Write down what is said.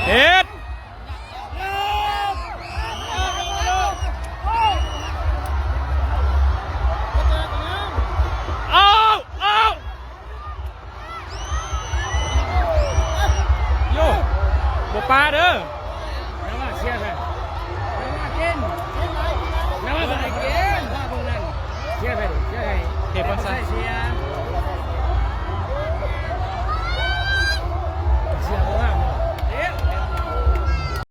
ເຮັດ ເອົາ ເອົາ ໂຢ ບໍ່ປາເດີ. ລະວ່າເຊຍໃສ່ ລະວ່າກິນ ລະວ່າບໍ່ໄດ້ກິນ ພວກນັ້ນເຊຍໃສ່ ເຊຍໃສ່ ເຕະບອນໃສ່ ເຊຍ.